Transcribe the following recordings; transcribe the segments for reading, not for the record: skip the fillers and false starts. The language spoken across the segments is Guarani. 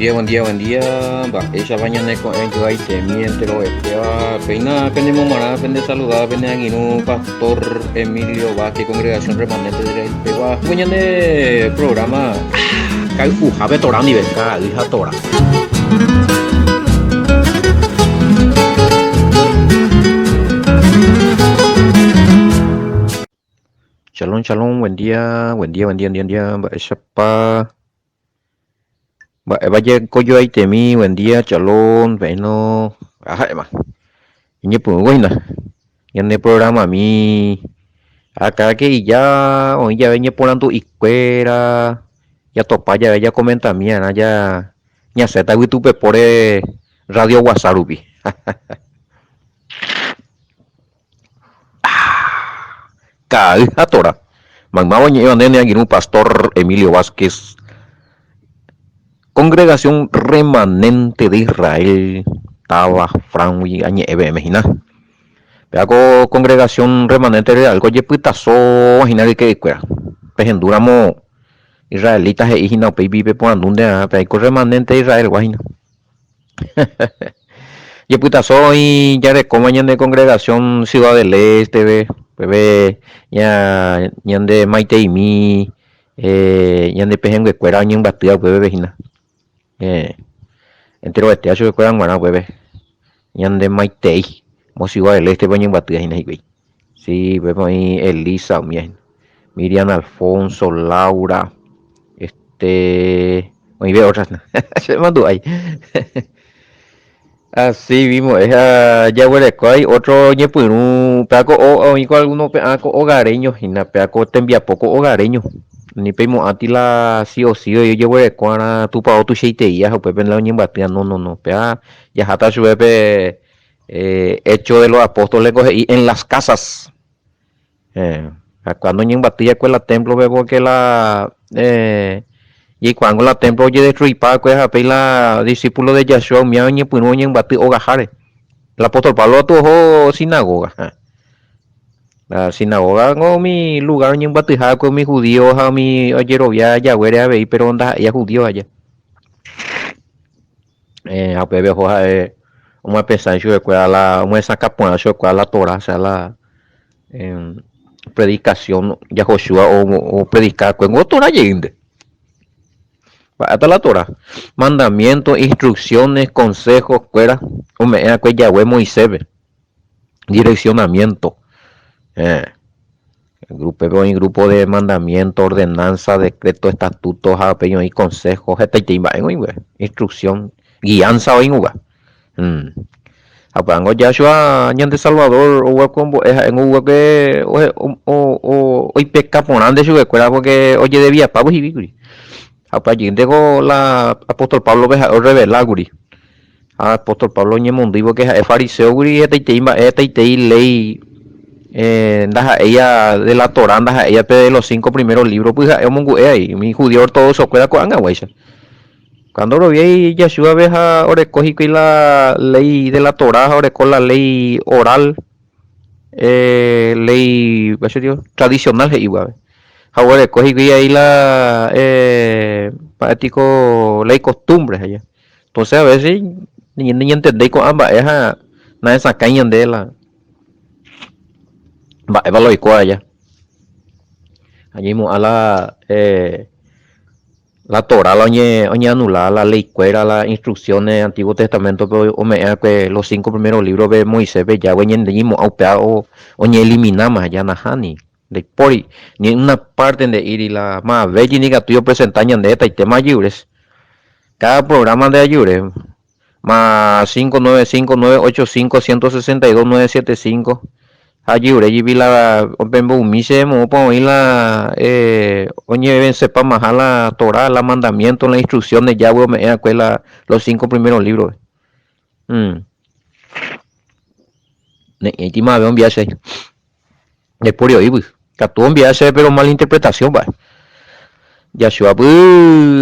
Buen día, buen día, buen día. Mba'éichapa ñane ko'ẽ joaitemi enterovetéva. Péina penemomarã, pende saludada, pene angirũ Pastor Emilio Vázquez, Congregación Remanente de Israel pegua. Ko ñane programa kay'uhápe Torá ndive, ka'ay ha Torá. Shalom, shalom, buen día, buen día, buen día, buen día, buen día. Mba'éichapa Mba'épa jekojoaitemi, buen día, chalón, peino, ha'éma. Iñepyrũvo hína ñane programami akáke ija oĩ jave ñeporandu'ikuéra, jatopa jave jakomentami arã ja ñasẽta yvytupepóre radio guasa rupi. Ka'ay ha Torá. Maymáva oñe'ẽva nde ne angirũ Pastor Emilio Vázquez, Congregación Remanente de Israel, táva Fran-gui añe'ẽ peẽme hína. Péva ko Congregación Remanente de Israel ko ojepytasóva hína ryke'ykuéra. Pehendúramo israelita he'i hína upéipi peporandúnte arã, péva ko Remanente de Israel-gua hína. Jepytaso oĩ jarekóma ñane congregación Ciudad del Este-pe, upépe ñande maiteimi, ñande pehẽnguekuéra oñembyatýva upépe hína. Enterovetéva chupekuéra g̃uarã upépe ñande maitei, amo Ciudad del Este-pe oñembyatýva hína hikuái. Sí, upépe oĩ Elisa umíva hína. Miriam Alfonso, Laura, este, oĩve otras no. Che mandu'ái. Así mismo es, ah, jaguereko hay otro ñepyrũ, péa ko oĩ ko alguno pe'ã ko hogareño hína, péa ko tembiapo ko hogareño. Ni peimo'ãti la sí o sí ojeguereko arã tupao tuichaitei ha upépe la oñembyatýva, no, no, no, péa jaháta chupe pe Hechos de los Apóstoles ko he'i en las casas. Ha cuando oñembyaty va'ekue la templo-pe porque la jaikuaángo la templo ojedestruipa va'ekue ha upéi la discípulo de Yahshua umíva oñepyrũ oñembyaty ogaháre. El apóstol Pablo katu oho sinagoga. La sinagoga niko umi lugar oñembyatyha va'ekue umi judío ha umi ojerovia jaguére avei pero ndaha'éi judío aja. Ha upépe oho ha'e omoapesã chupekuéra la omyesakã porã chupekuéra la Torá, osea la predikasión Yahoshúa opredika va'ekue niko Torá jeýnte. Mba'épa la Torá? Mandamiento, instrucciones, consejos kuéra ome'ẽ va'ekue Yahweh Moiséspe. Direccionamiento. Upépe oĩ grupo de mandamiento, ordenanza, decreto, estatuto ha upéi oĩ consejo, hetaitei mba'e oĩ guive, instrucción, guianza oĩ guive. Ha upévango Yahshua ñande Salvador ogueko ombo'e ha'éngo ogueke oipeka porãnte chupekuéra porque ojedeviapávo hígui. Ha upe ajýnteko la apóstol Pablo-pe ha'e orrevelákuri. Ha apóstol Pablo oñemondýi pórke ha'e fariséogui hetaitei mba'e, hetaitei léi ndaha'éiva de la Torá, ndaha'éiva pe de los cinco primeros libros py ha'e omongu'e ai umi judío ortodoxokuéra ko'ág̃aguáicha. Cuando oroviái Yahshua-pe ha oreko hikuái la léi de la Torá ha oreko la léi oral, léi tradicional he'ívape. Ha oguereko hikuái ai la mba'e tiko ley costumbre aja. Entonces a veces ñañentendéi ko'ã mba'e ha nahesakãi ñande la mba'épa la oiko aja. Ha ñaimo'ã la la Torá la oñeanula la leikuéra, la instrucciones Antiguo Testamento-pe ome'ẽ va'ekue los cinco primeros libros-pe Moisés-pe jágui ñande ñaimo'ã upéva oñeelimináma aja nahániri. Ndaipóri ni una parte nde'íri la mavéji nikatúi opresenta ñande hetaitéma ajyures. Cada programa nde ajyure, más 5 9 5 9 8 5 162 9 7 5 ha ajyure jipi la pemboumi che moõpa oĩ la oñevencepamaha la Torah, la mandamiento, la instrucciones Yahweh ome'ẽ va'ekue la los cinco primeros libros. Ne'ĩraiti mave ombia che. Ndaipóri oĩvy. Katu ombia chéve péro mal interpretación mba'e. Jachuapy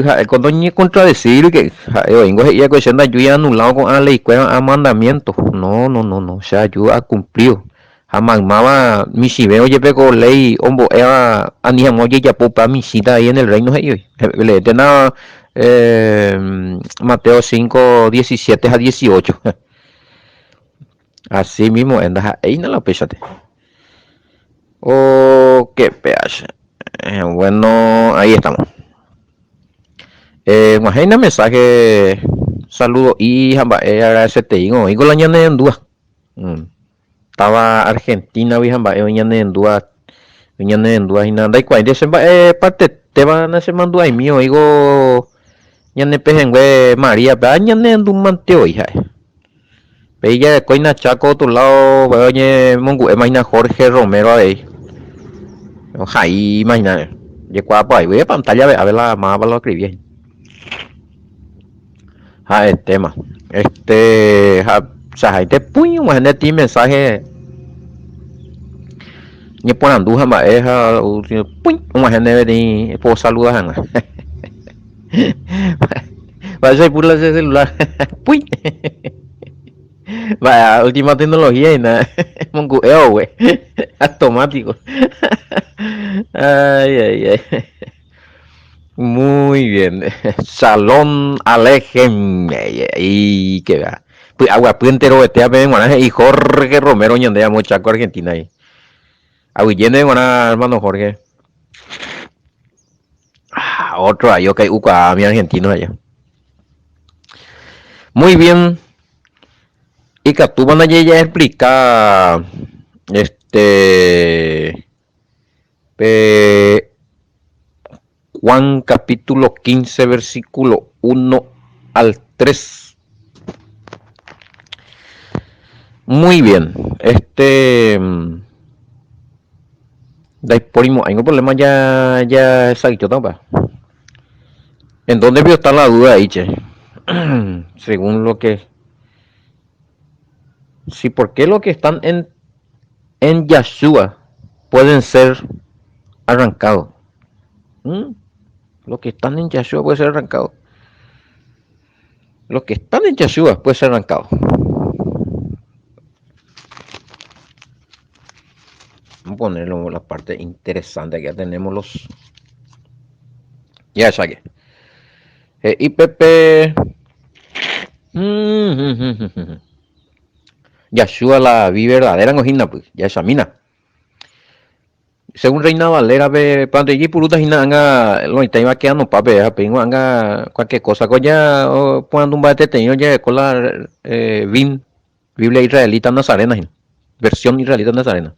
ha'éko ndoñekontradesíri ke ha'e oĩngo he'i va'ekue che ndajúi anulado ko'ã leikuéra ha mandamiento. No, no, no, no, che aju akumplívo. Ha maymáva michĩve ojepe ko léi ombo'éva ani hag̃ua ojejapo upéva michĩta avei en el reino he'i voi. Leétena Mateo 5, 17 ha 18. Así mismo es, ndaha'éina la upéichate. Oh, qué peache. Bueno, ahí estamos. Eh, g̃uahẽina mensaje saludo'i ha mba'e agradecertei oĩko la ñanerendúva. Mm. Táva Argentina-gui ha mba'e oĩ ñanerendúva, ñanerendúva hína. Ndaikuaáinte che mba'e partetéva nachemandu'aimi oĩko ñane pehẽngue María-pe, ha ñanerendu mante voi ha'e. Pe ijarekóina Cháko otro lado mba'e oñemongu'éma hína Jorge Romero avei. Ohaíma hína jekuaapo'aigui pantalla-pe ave la mávapa la oescribía hína. Ha'etéma. Este, ha chahaite puño og̃uahẽ ti mensaje ñeporandu ha mba'e ha puñ og̃uahẽ ndéve peteĩ posaluda hag̃ua. Mba'éicha aipuru la che celular puñ. Mba'e última tecnología hína mongu'e ogue automático. Ay, ay, ay. Muy bien. Shalom Alejem. Ei, que vea. Py'aguapy enterovetéva peẽ g̃uarã he'i Jorge Romero ñande amo Chaco Argentina-gui. Aguyje ndéve g̃uarã hermano Jorge. Ah, otro ahí okai'ukuaa mi argentino allá. Muy bien. Ikatúpa ndaje jaexplica este Pe Juan capítulo 15 versículo 1 al 3. Muy bien, este ndaipórimo'ãingo problema ya ya exacto pa. ¿En dónde vio está la duda ahí, che? Según lo que Sí, ¿por qué los que están en en Yahshua pueden ser arrancados? ¿Mm? Los que están en Yahshua pueden ser arrancados. Los que están en Yahshua pueden ser arrancados. Vamos a ponerlo la parte interesante. Aquí ya tenemos los... Ya saqué. He'i pépe Yahshua la vi verdadera-ngo hína py, jahechamína. Según Reina Valera-pe, pa'ante ijepurúta hína ág̃a lo oĩtãiva keanopápe ha péingo ág̃a cualquier cosa ko ja oporandu mba'eteteĩ ojereko la vin, Biblia Israelita Nazarena hína, versión Israelita Nazarena.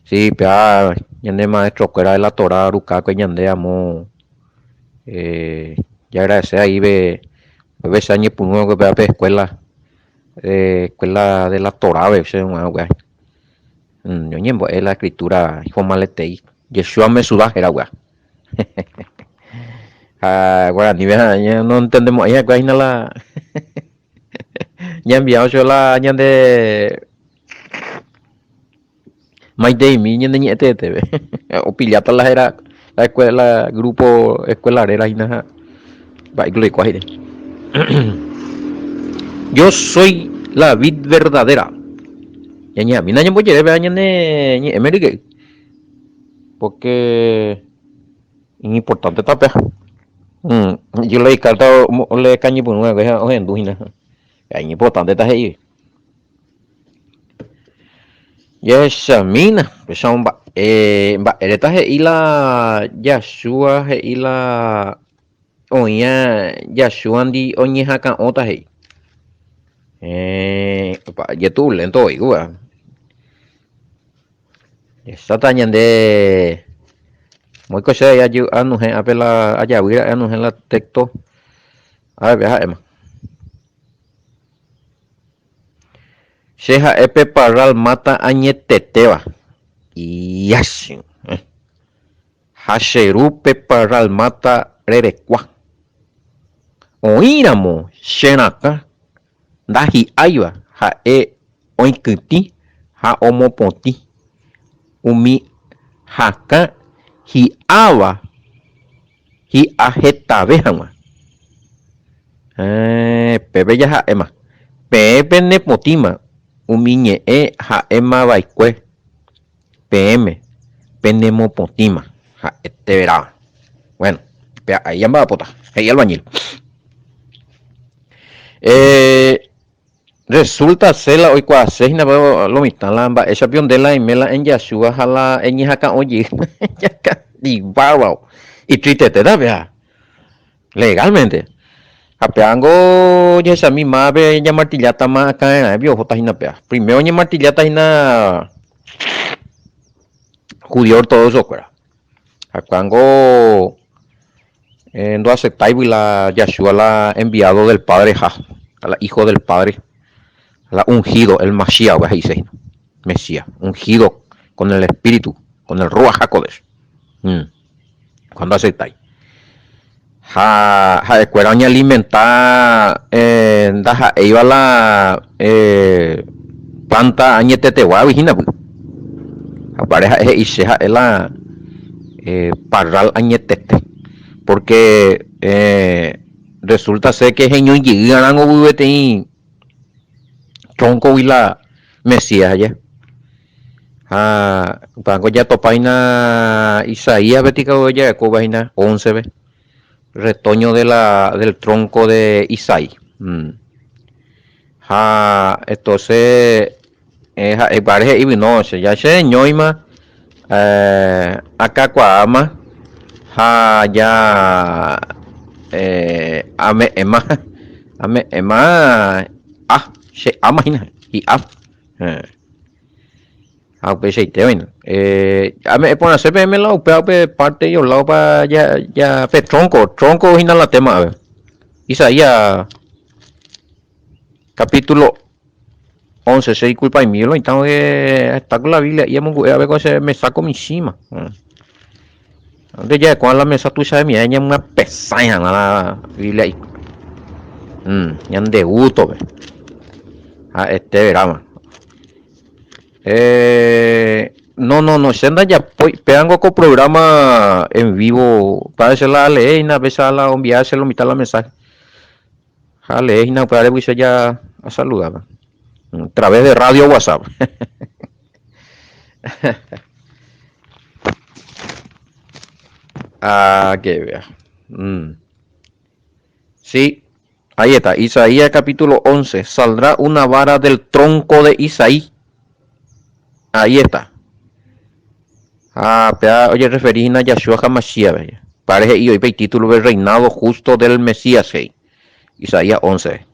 Sí, péva ñane maestro-kuéra de la Torá rukákue ñande amo jaagradece ahí pe che añepyrũ va'ekue péva pe escuela, escuela de la Torá-pe chéve g̃uarã upéva. Oñembo'e la escritura iformaletei, Yeshua Mesudá héra upéva. Ha guaranípe noentendemo'ãi hikuái hína la Ñaenviávo chupe la ñande maiteimi ñane ñe'ẽteetépe. Opilláta la héra la escuela grupo escuela réra hína ha mba'éiko oikuaa hína. Yo soy la vid verdadera. Ñañeha'ãmína ñambojere péva ñane ñe'ẽme ryke'y. Porque iñimportánteta péva. Yo leí carta olekañypyrũ va'ekue ha ohendu hína. Ha iñimportánteta he'i. Jahechamína, péicha mba'e mba'éreta he'i la Yahshua he'i la oĩva Yahshua-ndi oñehakã'óta he'i. Héẽ, jetu'ulénto oĩ upéva. Jahecháta ñande moiko che aju anuhẽ ápe la ajavy ra'e anuhẽ la texto ápe ha'éma. Che ha'e pe parral máta añetetéva. Iáchĩ. Ha che ru pe parral máta rerekua. Oĩramo che rakã Ndahi'áiva ha'e oikytĩ ha omopotĩ umi hakã hi'áva hi'a hetave hag̃ua. Héẽ, pépe jaha'éma. Peẽ penepotĩma umi ñe'ẽ ha'émava'ekue peẽme penemopotĩma, ha'eteverã. Bueno. Péa ahí amba'apóta, he'i albañil. Eh, resulta ser la oikuaase hína pe lo mitã la mba'éicha pio nde la aime la enjachúva ha la eñehakã'o jey. Ibárbaro. Itristetéta péa. Legalmente. Ha péango jahechami mávape ñamartillátama akãraẽpi ohóta hína péa. Primero oñemartilláta hína judío ortodoxo-kuéra. Ha kuángo ndoaceptáigui la Yahshua la enviado del Padre ha, la hijo del Padre, la ungido, el Mashiach upéva he'ise hína, Mesías, ungido con el Espíritu, con el Ruach HaKodesh. Kua ndoaceptái. Ha ha'ekuéra oñealimenta ndaha'éiva la planta añeteteguágui hína py. Ha upévare ha'e he'i che ha'e la parral añetete, pórke resulta ser ke heñói jey arãngo peteĩ trónkogui la Mesías aja. Ha upévango jatopa hína Isaías pe tikavove ojerekóva hína óncepe, retoño de la del tronco de Isaí. Ha entonces ha'e upévare he'ígui no che ya chereñóima akakuaáma ha ya ame'ẽma ame'ẽma a che áma hína hi'a. Ha upeichaite oĩna. Ame'ẽ porãse peẽme la upéva upe parte iolláopa ja, ja pe tronco, tronco hína la tema ápe. Isaías capítulo 11, che disculpaimi lo oĩta oge está con la Biblia y amongu'e ápe ko che mesa ko michĩma. Nde ja'ekuaa la mesa tuicha'emi'ãi ñamyapesãi hag̃ua la Biblia ñande gústope. Ha'ete veráma. No, no, no, che ndajapói, péango ko programa en vivo, parece la alee hína, péicha la oenvia che lo mitad la mensaje. Ha alee hína upévare gui che ja asaludáma. A través de radio WhatsApp. Ah, que vea. Sí, ahí está, Isaías capítulo 11. Saldrá una vara del tronco de Isaí. Ahí está. Ha péva ojerreferi hína Yahshua HaMashiach-pe. Pare he'i oĩ pe itítulo-pe Reinado justo del Mesías he'i. Isaías 11.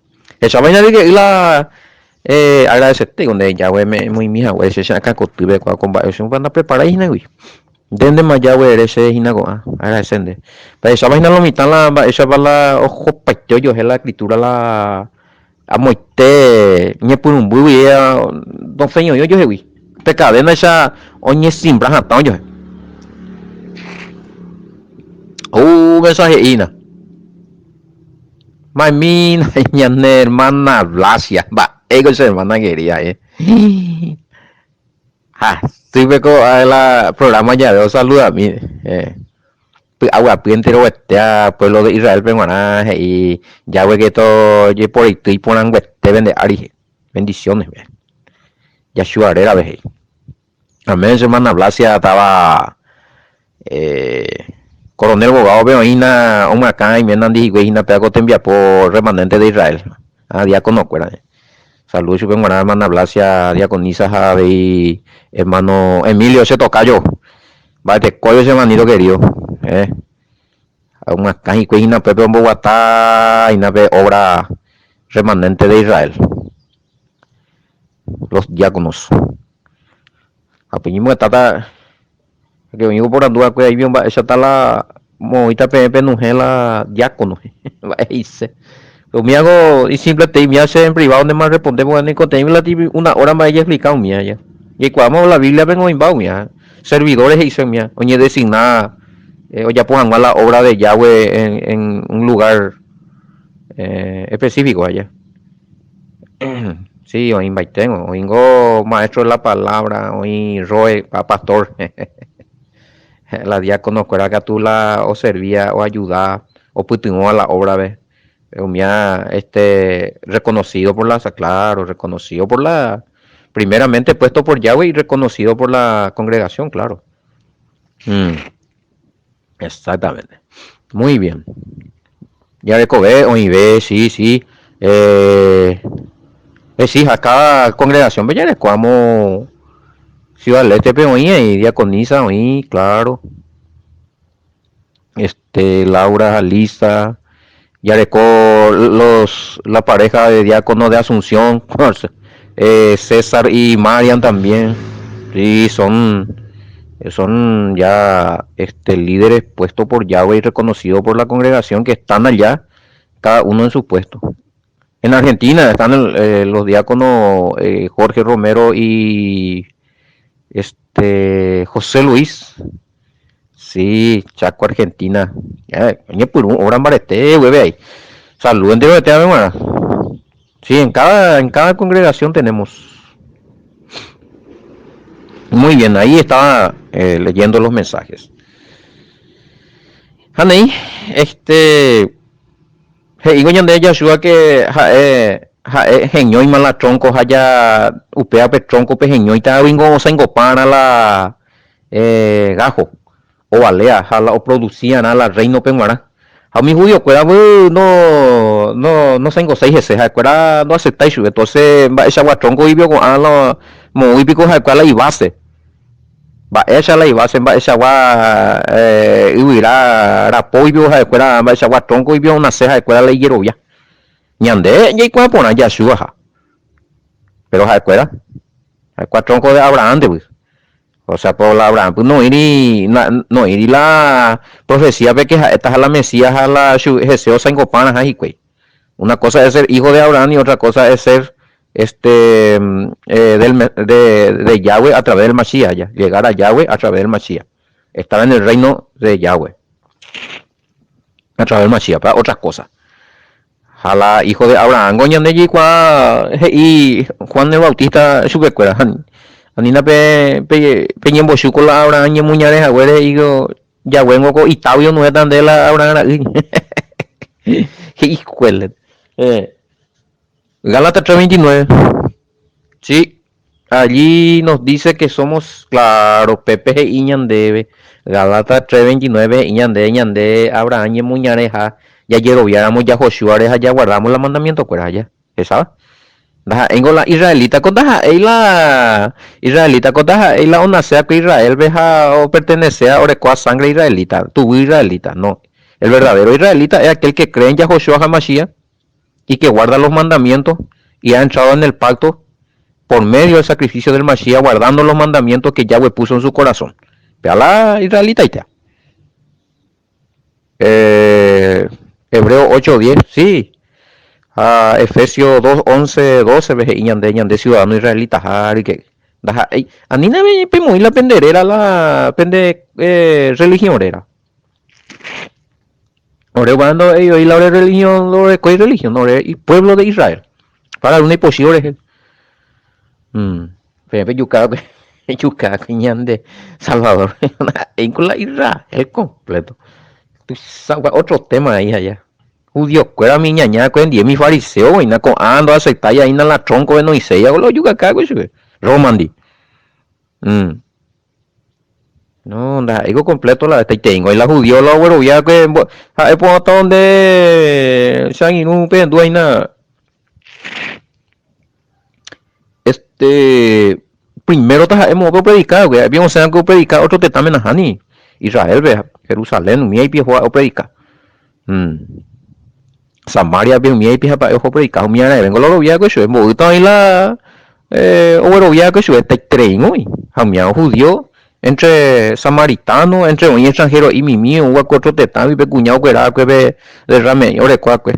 Hechávaina rike'y la agradecete nde Yahweh me'ẽmoimi hague che che akãkotýpe kua ko mba'e che ndapreparái hína gui. Nde ndéma Yahweh ere che hína ko'ã, agradece nde. Pehecháva hína lo mitã la mba'éichapa la ohopaite ojohe la escritura la amoite ñepyrũmby guive nosẽi'oĩ ojohegui. Pe cadena-icha oñesimbra hatã ojohe. Ou mensaje hína. Mamína ñane hermana Blasia, mba'éiko che hermana querida eh. Hasýpe ko la programa jave osaludami eh. Py'aguapy enterovetéva pueblo de Israel-pe g̃uarã he'i Yahweh que tojeporeity iporãnguete pende ári. Bendiciones. Yahshua rérape he'i. Amén, che hermana Blasia táva Coronel Bogado-pe oĩna omyakã iménandi hikuái hína péva ko tembiapo remanente de Israel ha diácono-kuéra. Saludo chupe g̃uarã hermana Blasia diaconisa ha avei hermano Emilio che tocayo. Mba'etekóiva che hermanito querido. Ha omyakã hikuái hína upépe omboguata hína pe obra remanente de Israel. Los diáconos. Ha pe ñembohetáta que oĩ oporandu va'ekue aĩme mba'éichata la moõita peẽ penuhẽ la diácono mba'e he'ise. Umíago isimpletei umíva che en privado ndéma responde porque nikoteĩgui la una hora mba'e jaexplika umíva ja. Jaikuaáma la Biblia-pe oĩmba umíva servidores he'ise umíva oñedesigna ojapo hag̃ua la obra de Yahweh en un lugar específico aja. Sí, oĩmbaiténgo, oĩngo maestro de la palabra, oĩ roe, pastor, la diácono-kuéra katu la oservía, oayuda, opytyvõva la obra-pe, umía este reconocido por la, claro, reconocido por la, primeramente puesto por Yahweh y reconocido por la congregación, claro. Exactamente. Muy bien. Jarekove oĩve, sí, sí. Eh, eh, sí, ha cada congregación-pe jareko amo Ciudad del Este-pe oĩ ahí, diaconisa oĩ, claro. Este, Laura ha Lisa. Jareko los, la pareja de diácono de Asunción, eh, César y Marian también. Sí, son, son ya este, líderes puestos por Yahweh y reconocidos por la congregación que están allá, cada uno en su puesto. En Argentina están eh, los diáconos eh, Jorge Romero y este José Luis. Sí, Chaco, Argentina. Eh, ñepyrũ obra mbarete gueve ahí. Salud enterovete ave g̃uarã. Sí, en cada, en cada congregación tenemos. Muy bien, ahí estaba eh, leyendo los mensajes. Ha néi, este, he'íko ñande Yahshua que ha'e, ha'e heñóima la tronco ha ja upéva pe tronco pe heñóita guingo osãingopárã la eh, gájo, ovalea ha la oproducíarã la rréinope g̃uarã. Ha umi judiokuéra vy no, no, nosãingoséi hese, ha'ekuéra ndoaceptái chupe. Entonce, mba'eichagua tronco guive oko'ã la moõgui piko ha'ekuéra la ibase. Mba'éicha la ibase, mba'eichagua eh, yvyra rapógui piko ha'ekuéra, mba'eichagua tronco guive onase ha'ekuéra la ijerovia. Ñande jaikuaa porã Yahshua-ha. Péro ha'ekuéra, ha'ekuéra tronco de Abraham-nte vy. O sea, por la Abraham py noĩri, noĩri la profecía-pe que ha'étaha la Mesías ha la hese osaingopárãha hikuái. Una cosa es ser hijo de Abraham y otra cosa es ser este eh, del, de, de Yahweh a través del Mashiach, ya. Llegar a Yahweh a través del Mashiach. Estar en el reino de Yahweh. A través del Mashiach, para otras cosas. Ha la hijo de Abraham-ngo ñande jaikuaa he'i Juan el Bautista chupekuéra, Anína pe peñembochu ko la Abraham ñemoñare haguére he'i ko Yahweh-ngo ko itágui onuhéta nde la Abraham ra'y. He'ikuéle. Gálatas 3:29. Sí, allí nos dice que somos, claro, pépe he'i ñandéve, Gálatas 3:29 he'i ñandéve ñande Abraham ñemoñare ha jajeroviáramo Jahoshúare ha jaguardamos la mandamiento-kuéra aja. Hesáva? Ndaha'éingo la israelita ko ndaha'éi la israelita ko ndaha'éi la onasea ko Israel-pe ha opertenecea orekóva sangre israelita, tuguy israelita. No. El verdadero israelita es aquel que cree en Yahoshua HaMashiach y que guarda los mandamientos y ha entrado en el pacto por medio del sacrificio del Mashiach guardando los mandamientos que Yahweh puso en su corazón. Péa la israelitaite. Eh, Hebreo 8, 10, sí. Ha Efesios 2, 11, 12 pe he'i ñande, ñande ciudadano israelitaha ryke'y. Ndaha'éi, anína pemoĩ la pende réra la pende eh, religión réra. Ore upéva ndo'éi voi la ore religión, ndorekói religión, ore pueblo de Israel. Para una ipochy orehe. Mm. Peẽ pejuka va'ekue, pejuka va'ekue ñande Salvador. Ndaha'éiko la Israel completo. Tuicha otro tema ahí allá. Judiokuéra umi iñaña va'ekue ndie, umi fariseo oĩna ko'ã ndoaceptái aína la tronco de noiséi la ojukaka va'ekue chupe Roma ndi. Mm. No, ndaha'éiko completo la hetaiteíngo la judío la oguerovia va'ekue ha'e pohãta onde che angirũ pehendu aína este primero taha'e moõpe opredika va'ekue, ha'e osẽ va'ekue opredika otro tetãme nahániri, Israel-pe, Jerusalén umi aipi oho opredika. Mm. Samaria-pe umi aipi ha pya'e oho opredika, umi araẽvéngo la orovia va'ekue chupe, mboýta oĩ la eh, oguerovia va'ekue chupe, hetaitereíngo oĩ, ha umi judío entre samaritano, entre oĩ extranjero'i mimi oúva ko otro tetãgui pe kuña okuera va'ekue pe derrame'i oreko va'ekue.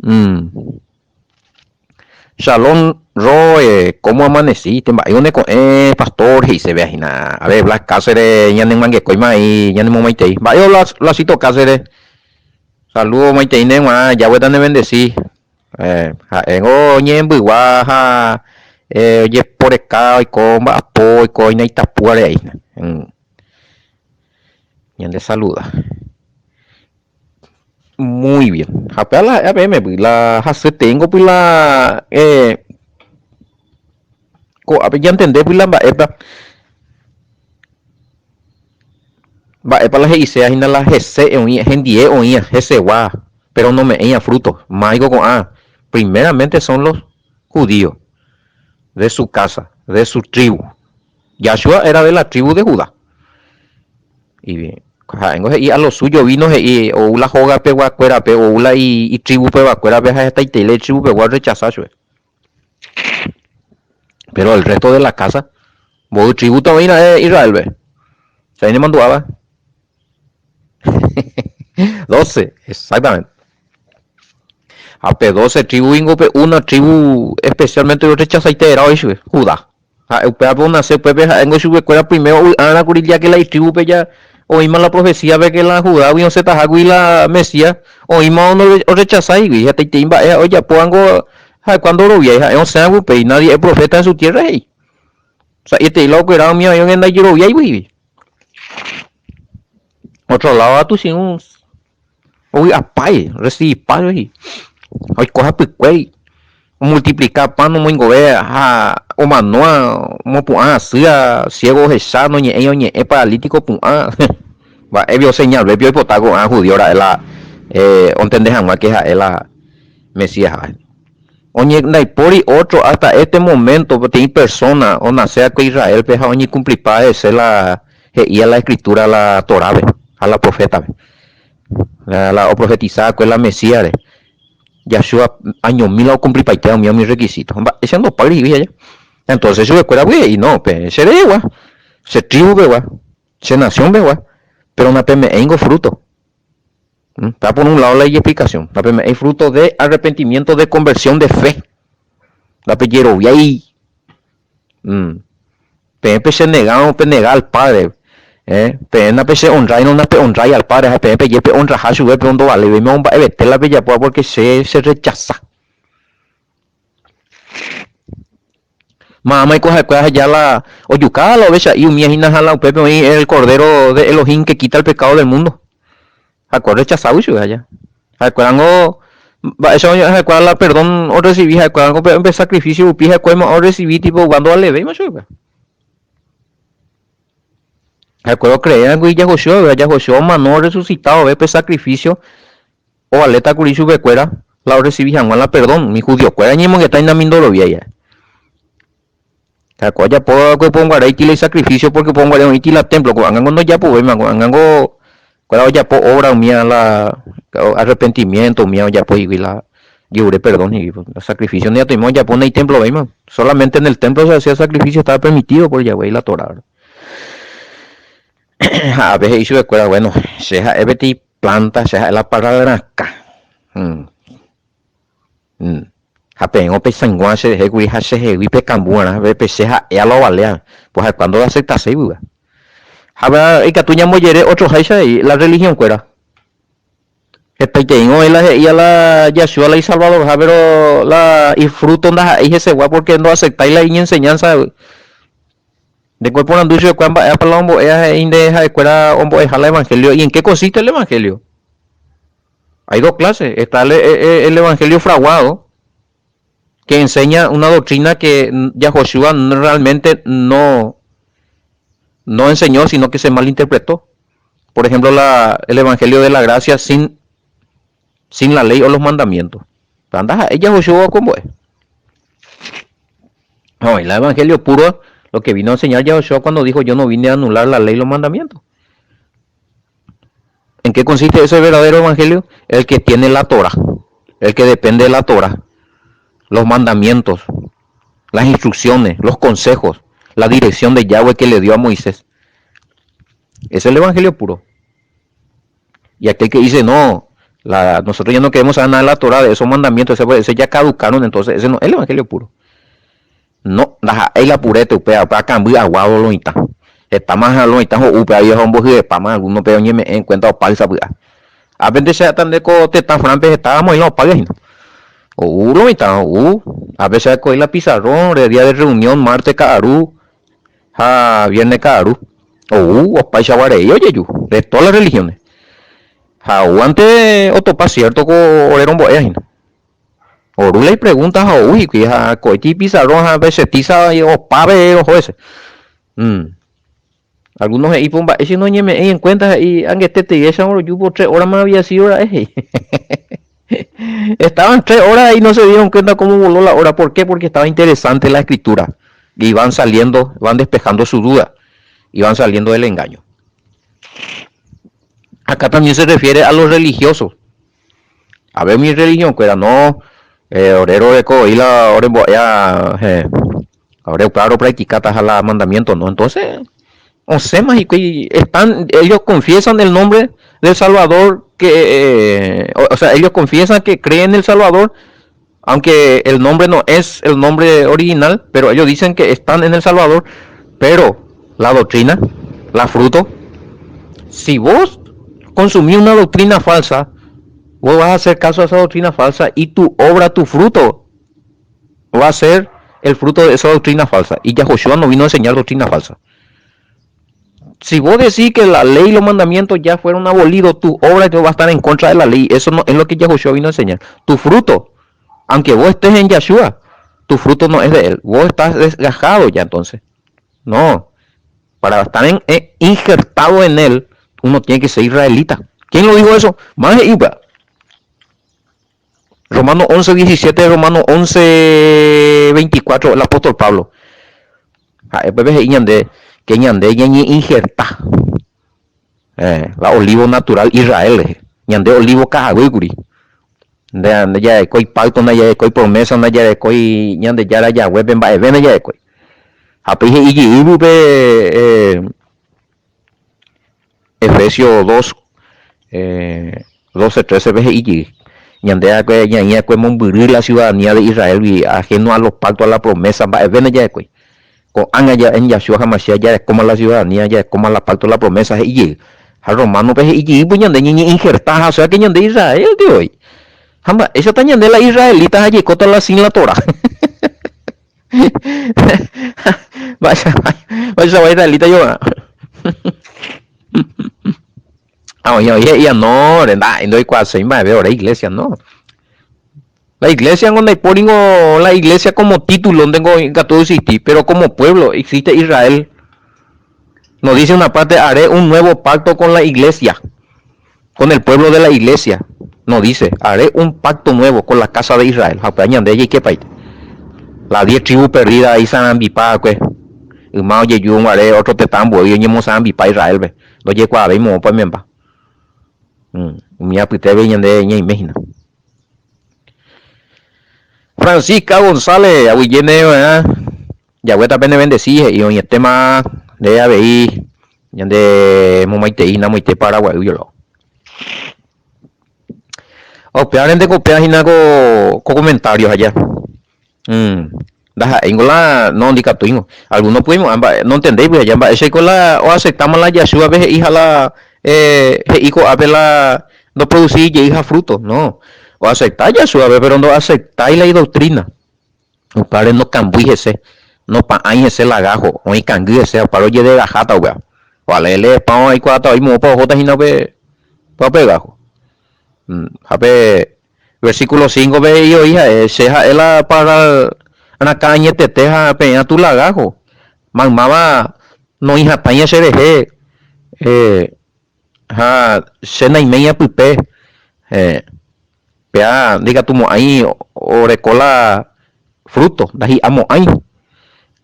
Mm. Shalom Roe, ¿cómo amaneciste? Mba'éiko ne ko'ẽ pastor he'iseve hína. A ver, Blas Cáceres ñanemangekóima ahí ñanemomaitei. Mba'éiko Blas, Blasito Cáceres? Saludo maitei ne g̃uarã, Yahweh tanevendesi. Eh, ha'éngo ñe'ẽmbygua ha eh, ojeporeka oiko mba'apo oiko hína itapúare hína. Mm. Ñande saluda. Muy bien. Ha péva la ha'e peẽme py, la hasyeteíngo py la eh, ko'ápe ñantende py la mba'épa. Mba'épa la he'iséva hína la hese oĩ, hendie oĩva, hesegua, péro nome'ẽiva frúto? Máiko ko'ã, primeramente son los judíos, de su casa, de su tribu. Yahshua era de la tribu de Judá. Y ha'éngo he'i a lo suyo vino he'i ou la hogapeguakuérape, ou la itribupeguakuérape ha hetaitei la itribupegua orrechasa chupe. Pero el resto de la casa, mboy tributo oĩ ra'e Israelpe? Che nemandu'áva? 12, exactamente. Ha pe 12 tribu ningo pe una tribu especialmente orrechasaite oĩ chupe, Judá. Ha'e upévape onase upépe ha'éngo chupekuéra primero ovy'arã kuri ya que la itribupe ja oĩma la profecíape que la Judágui osẽtahágui la Mesías oĩma orrechasáigui hetaitei mba'e ha'e ojapóvango ha'ekuéra ndoroviái ha'e osẽagui upéi nadie es profeta en su tierra he'i sa'ieterei la okuera umi oĩva ndaijeroviáigui otro lado katu si Ovy'apái, orecibipái he'i, oiko hapykuéri, omultiplika pan omoingove ha omanóva, omopu'ã hasýva, ciego ohecha, noñe'ẽi oñe'ẽ, paralítico opu'ã. Mba'épi oseñalvépi oipota ko'ã judío ra'e la ontende hag̃ua ke ha'e la Mesías ha'e. Ndaipóri ótro hasta este momento peteĩ persona onase va'ekue Israélpe ha oñekumplipa hese la he'íva la escritura la Torápe ha la profétape. La oprofetisa va'ekue la Mesíasre, Yahshua añomi la okumplipaitéva umi umi requisito. Mba'éicha ndopáy rupi aja. Entonces chupekuéragui he'i, no, peẽ che rehegua, che tribu pegua, che nación pegua, pero napeme'ẽingo fruto. Está por un lado la ijexplicación, napeme'ẽi fruto de arrepentimiento, de conversión, de fe. Ndapejeroviái. Peẽ pechenegárõ penega al Padre, eh, peẽ napeche'onrráirõ nape'onrrái al Padre, ha peẽ peje pe'onrraha chupe pe ondovalevéima omba'evete la pejapóva pórke che cherrechasa. Mámaiko ha'ekuéra aheja la ojuka la ovecha'i umía hína ha la upépe oĩ el Cordero de Elohim que quita el pecado del mundo. Ha'ekuéra orrechaságui chupe aja. Ha'ekuérango mba'éicha ha'ekuéra la perdón orresivi ha'ekuérango pe sacrificio rupi ha'ekuéra orresivi tipo upéva ndovalevéima chupe. Ha'ekuéra ocreérangui Yahoshua, Yahoshua omano orresucita vove pe sacrificio ovaléta kuri chupekuéra la orresivi hag̃ua la perdón. Umi judiokuéra ñemongeta inamindoroviái. Ha'ekuéra ojapo va'ekue oponguaréiti la isakrifísio pórke oponguare oĩti la témplo. Ko'ág̃ango ndojapovéima, ko'ág̃ango kuéra ojapo óvra umíva la arrepentimiénto umíva ojapo hikuái la jerure perdón hikuái. La sakrifísio ndikatuvéima ojapo naitemplovéima. Sólamente en el témplo se hacía sakrifísio estaba permitído por Yahweh y la Torá. Ha ápe he'i chupekuéra, Bueno, che ha'e peteĩ plánta, che ha'e la parral rakã. Ha peẽ opesainguã cherehe kuri ha chehegui pekambu'arã, pe che ha'éva la ovaléva, pues ha'ekuéra ndoaceptaséi pype. Ha ikatu ñambojere otroháicha avei la religión-kuéra. Hetaiteíngo oĩ la he'íva la Yahshua la isalvadorha, pero la ifrúto ndaha'éi hesegua porque ndoaceptái la iñenseñanza. Ndéko eporandu chupekuéra mba'épa la ombo'éva he'i nde ha'ekuéra ombo'eha la evangelio y en qué consiste el evangelio. Hay dos clases, está el, el evangelio fraguado, que enseña una doctrina que Yahoshua realmente no, no enseñó, sino que se malinterpretó. Por ejemplo, la, el evangelio de la gracia sin, sin la ley o los mandamientos. Anda, Yahoshua como es. No, el evangelio puro, lo que vino a enseñar Yahoshua cuando dijo yo no vine a anular la ley y los mandamientos. ¿En qué consiste ese verdadero evangelio? El que tiene la Torah, el que depende de la Torah, los mandamientos, las instrucciones, los consejos, la dirección de Yahweh que le dio a Moisés. Ese es el evangelio puro. Y aquel que dice, no, la, nosotros ya no queremos saber nada de la Torah, de esos mandamientos, ese, ese ya caducaron, entonces ese no es el evangelio puro. No, ndaha'éi la purete upéva, upéva kamby aguado lo mitã. Hetáma lo mitã ho'u upéva viejo ombohyepáma alguno-pe oñeme'ẽ en cuenta opáy sapy'a. Ápente che ha'éta nde ko tetã Fran-pe heta amoĩ la opáyva hína. Ou lo mitã, ou. Ápe che aiko'i la pizarrón-re, día de reunión, martes ka'aru ha viernes ka'aru. Ou opaichagua rei ojeju, de todas las religiones. Ha ou ante otopa cierto ko ore rombo'éva hína. Oru la ipregunta ha ou hikuái ha ko'ẽti ipizarrón ha pe che tiza opa pe oho hese. Algunos he'i po mba'éicha noñeme'ẽi en cuenta he'i angetetevéicha oroju po tres horas-ma había sido ra'e he'i. Estaban tres horas y no se dieron cuenta cómo voló la hora. ¿Por qué? Porque estaba interesante la escritura. Y van saliendo, van despejando su duda. Y van saliendo del engaño. Acá también se refiere a los religiosos. A ver mi religión, que era no, eh, orero de y la ore eh, ahora claro practicata la mandamiento, ¿no? Entonces, osẽma hikuái, están, ellos confiesan el nombre del Salvador, que, eh, o sea, ellos confiesan que creen en el Salvador, aunque el nombre no es el nombre original, pero ellos dicen que están en el Salvador, pero la doctrina, la fruto, si vos consumís una doctrina falsa, vos vas a hacer caso a esa doctrina falsa y tu obra, tu fruto, va a ser el fruto de esa doctrina falsa. Y Yahushua no vino a enseñar doctrina falsa. Si vos decís que la ley y los mandamientos ya fueron abolidos, tu obra va a estar en contra de la ley. Eso no es lo que Yahushua vino a enseñar. Tu fruto, aunque vos estés en Yahshua, tu fruto no es de él. Vos estás desgajado ya entonces. No. Para estar en, eh, injertado en él, uno tiene que ser israelita. ¿Quién lo dijo eso? Más Iba. Romano 11, 17, Romano 11, 24, el apóstol Pablo. Ha'e he'i ñande que ñande ñañeinjerta eh, la olivo natural Israel rehe. Ñande olivo ka'aguýkuri. Nde ndajarekói pacto, ndajarekói promesa, ndajarekói Ñandejára Yahweh-pe mba'eve ndajarekói. Ha péi he'i jeyýpe eh, Efesios 2, eh, 12, 13-pe he'i jey, Ñande akue ñaĩ akue mombyry la ciudadanía de Israel-gui, ajeno a los pactos, a la promesa, mba'eve ndaja'ekue. Ko'ág̃a ja'e Yahshua HaMashiach jarekóma la ciudadanía, jarekóma la pacto, la promesa, he'i jey. Ha Romano-pe he'i jey po ñande ñañe'injerta ha osea que ñande Israel-te voi. Ha mba'éichata ñande la israelita ha jaikóta la sin la Torah. Mba'eichagua israelita jo'ã. Ha oĩ oĩ he'íva no, ore nda'aéi ndoikuaaséi mba'eve ore iglesia, no. La iglesia ngo ndaipóringo la iglesia como título ndengo ikatu oexisti, pero como pueblo existe Israel. Nos dice una parte, haré un nuevo pacto con la iglesia, con el pueblo de la iglesia. No dice, haré un pacto nuevo con la casa de Israel. Ha upéva ñande jaikepaite. La diez tribu perdida isarambipa va'ekue. Yma ojeju guare otro tetã ambuégui oñemosarambipa Israel-pe. Ndojekuaavéi moõpa oimemba. Umi apytépe ñande ñaime hína. Francisca González, aguyje ndéve va'erã. Jaguéta pene bendeci he'i oĩetéma nde avei ñande momaitei hína moite Paraguay ojolao. Upévare nde ko péva hína ko comentario aja. Ndaha'éingo la no ndikatúingo. Alguno py'imo'ã mba'e nontendéi aja mba'éichaiko la oaceptáma la Yahshua-pe he'iha la he'i ko'ápe la ndoproducíi jeyha fruto. No, oacepta Yahshua-pe pero ndoaceptái la idoctrina. Upévare nokambúi hese, nopa'ãi hese lagáho, oĩ kangy hese ha upévare ojedegaháta upéva. Ojalá eleepáva aikuaáta oĩ moõpa ohóta hína upe upe gáho. Ha pe versículo 5-pe he'i oĩ ha'e, Che ha'e la parral rakã añetete ha peẽ atu lagáho, maymáva noĩ hatãiha che rehe, ha che naiméi apype. Péa ndikatumo'ãi oreko la frúto, ndahi'amo'ãi.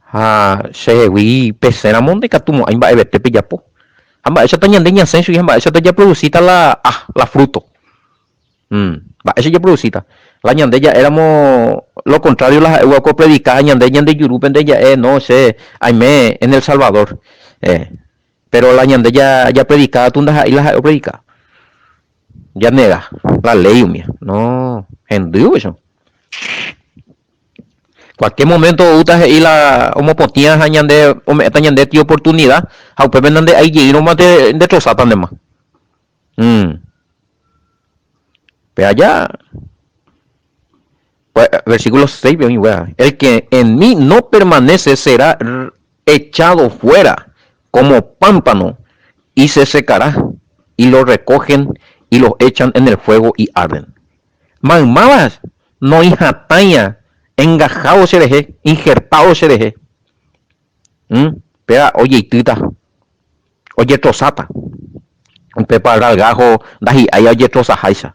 Ha chehegui pesẽramo ndikatumo'ãi mba'evete pejapo. Ha mba'éichata ñande ñasẽ chugui ha mba'éichata japrodusíta la a, la frúto. Mba'éicha japrodusíta. La ñande ja'éramo lo kontrário la ha'éva ko opredika ha ñande ñande jurúpente ja'e, no, che aime en El Salvador. Péro la ñande japredika katu ndaha'éi la ha'e opredika. Janega la léi umía. No, hendy upéicha. Cualquier momento oúta he'i la omopotĩa ha ñande ome'ẽta ñande ti oportunidad ha upépe nande'ái jeýrõma te ndetrosáta ndéma. Mm. Pe aja versículo 6 pe oĩ upéva. El que en mí no permanece será echado fuera como pámpano y se secará, y lo recogen y los echan en el fuego y arden. Maymáva noĩ hatãia engajávo che rehe, injertávo che rehe. Mm, péva ojeitýta. Ojetrosáta. Upe parral gájo ndahi'ái ojetrosaháicha.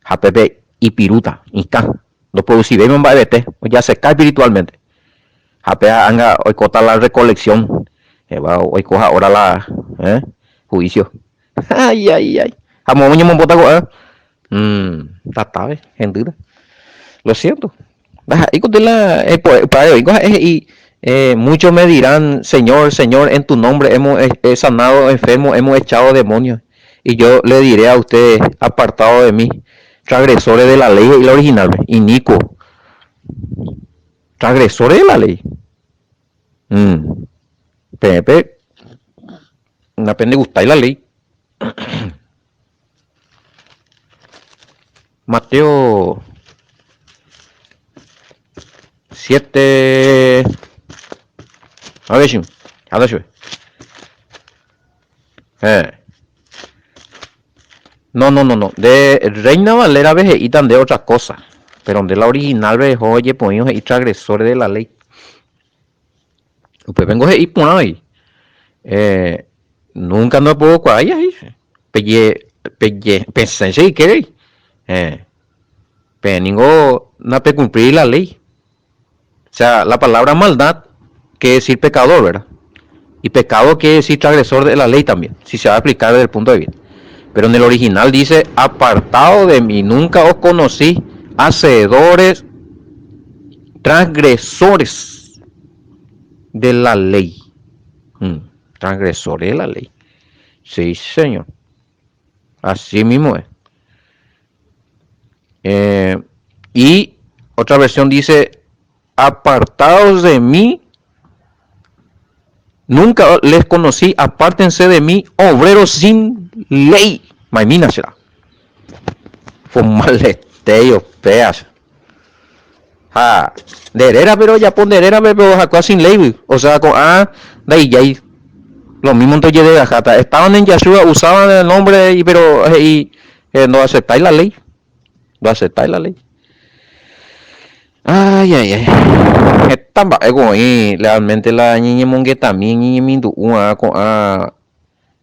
Ha pépe ipirúta, ikã. Ndoprodusivéima mba'evete, ojaseka espiritualmente. Ha péva anga oikóta la recolección, heva oikoha hora la eh, juicio. Ay, ay, ay. Ha moõ oñemombóta ko'ágã? Mm, tatápe, hendýta. Lo siento. Ndaha'éi ko la upévare oĩko ha'e he'i eh, muchos me dirán, Señor, Señor, en tu nombre hemos eh, sanado enfermos, hemos echado demonios. Y yo le diré a ustedes, apartado de mí, transgresores de la ley, he'i la original-pe, inicuo. Transgresores de la ley. Mm. Peẽpe napendegustái la ley. Mateo 7 A ver, a ver, eh. No, no, no, no. De Reina Valera ve he'íta nde otra cosa. Pero nde la original ve oho ojepoĩ he'i transgresores de la ley. Upépengo he'i porã voi. Eh, nunca ndopokokuaái he'i. Peje, peje, pesẽ che ykére. Eh, peẽ ningo napecumplíri la ley. O sea, la palabra maldad quiere decir pecador, ¿verdad? Y pecado quiere decir transgresor de la ley también, si se va a explicar desde el punto de vista. Pero en el original dice, apartado de mí, nunca os conocí, hacedores, transgresores de la ley. Mm, transgresores de la ley. Sí, señor. Así mismo es. Eh, y otra versión dice, apartados de mí, nunca les conocí, apártense de mí, obreros sin ley. Maimina será. Formalete, peas. Ha, nde réra pero ojapo nde rérape pero ojakua sin léigui, o sea ko'ã ndaijái, lo mismo nte ojedegaháta, estaban en Yahshua, usaban el nombre pero he'i ndoaceptái la ley, ndoaceptái la ley. Ay, ay, ay, heta mba'éko oĩ lealmente la ñeñemongetami, ñeñemindu'u'ã ko'ã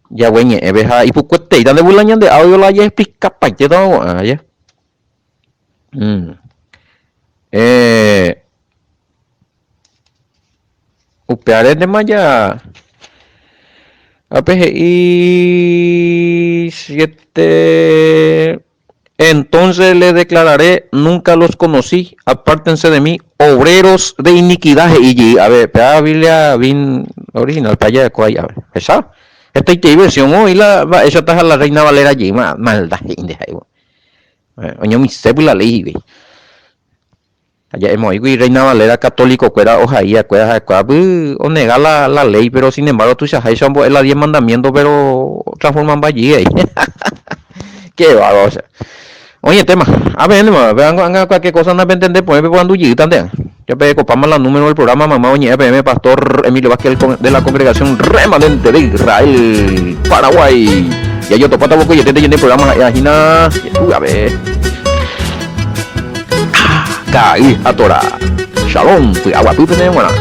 jague ñe'ẽpe ha ipukueteíta nde la ñande audio la jaexplicapaitétava ko'ã, ja. Mm. Eh, upearentema ja ápe he'i siete Entonces les declararé, nunca los conocí, apártense de mí, obreros de iniquidad, he'i jey. A ver, péva Biblia vin original, péva jarekóva jey, a ver, hecha? Hetaitei versión oĩ la mba'éichataha la Reina Valera jey, maldad he'ínte ha'e. Oñomisépy la léi hikuái. Ha ja'emo'ãigui Reina Valera católico-kuéra ohai'akue ha'ekuéra onega la, la léi, pero sin embargo tuichaháicha ombo'e la diez mandamientos, pero otransformamba jey ai. Qué bárbaro, o sea. Oĩetéma. A peẽntema, pévango ág̃a cualquier cosa napentende porãi peporandu jeýtante ág̃a. Ya perekopáma la número del programa mayma oñe'ẽ peẽme Pastor Emilio Vázquez de la Congregación Remanente de Israel, Paraguay. Jajotopáta vokoiete ñande programa ha'éva hína. Ave. Ka'i ha Torá. Shalom, py'aguapy pene g̃uarã.